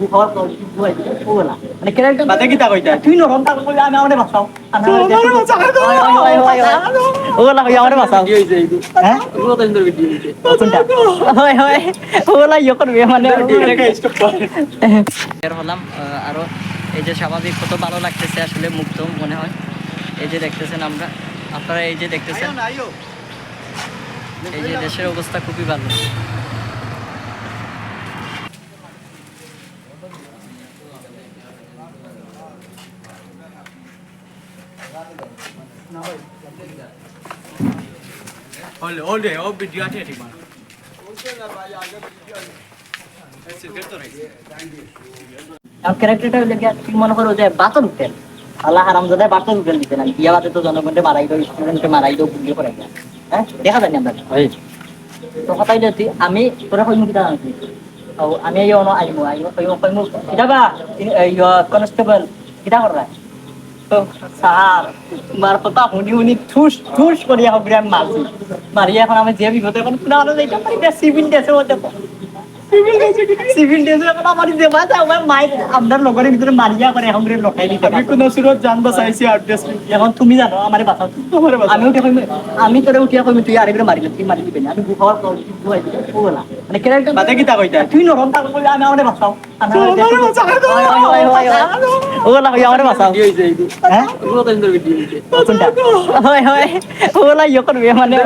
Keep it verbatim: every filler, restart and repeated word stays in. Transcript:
গুহার পর গুহায় দিকে ওলা। মানে, character বাদে কিতা কইতা? তুই নরম থাক, কই আমি আমারে বাঁচাও। আমি আমারে বাঁচাও। ওই, ওই, ওই, ওই, ওই। ওলা, ওই আমারে বাঁচাও। কি হইছে এই? হ্যাঁ? কোনটা? ওই, ওই। ওলা ইয়ে করবে, মানে, বের হলাম, আহ, আরো এই যে স্বাভাবিক কত ভালো লাগতেছে আসলে, মুগ্ধ মনে হয়। এই যে দেখতেছেন আমরা, আপনারা এই যে দেখতেছেন, এই যে দেশের অবস্থা খুবই ভালো। Hold, hold, hold, video আছে ঠিক আছে। এখন characterটা হইলে গিয়া, তুই মনে করো যে বাতর হোটেল, আল্লাহ হারামজাদা বাতর হোটেল দিতে না, বিয়া বাদে তো জনগণকে মারাই দাও, স্টুডেন্টকে মারাই দাও, গুলি করে দেয়। হ্যাঁ, দেখা যায় না আমরা। তো কথা হইলে তুই, আমি তোরা কইমু কিতা জানছি? ও, আমি এই অনো আইমু, আইমু, কইমু, কইমু, কিতা বা, ইন-, এই, ইয়া, কনস্টেবল, কিতা কররা? তো স্যার, তোমার কথা হুনি হুনি ঠুস ঠুস করিয়া হকরে আমি মারছি। মারিয়া এখন আমি যে বিপদে, এখন কুনো আলো যাইতাম পারি না, সিভিল ড্রেসের মধ্যে। সিভিল ড্রেসে, সিভিল ড্রেসে এখন আমার যে বাসা, আমার মাইক আমরার লগর ভিতরে মারিয়া করে এখন করে লটাই দিতে আমি পারবো। কোনো সুরত জান বাঁচাইছি আর ড্রেস। এখন তুমি জানো, আমারে বাঁচাও তুমি। আমারে বাঁচাও। আমি উঠে কইমু, আমি তোরে উঠিয়া কইমু, তুই আরেকরে মারিলে, তুই মারি দিবে না। আমি গুহার পর গুহায় দিকে ওলা। মানে, character বাদে কিতা কইতা? তুই নরম থাক, কই আমি আমারে বাঁচাও। ওলা, ওই আমারে বাঁচাও। কি হইছে এই? হ্যাঁ? কোনটা? ওই, ওই। ওলা ইয়ে করবে, মানে,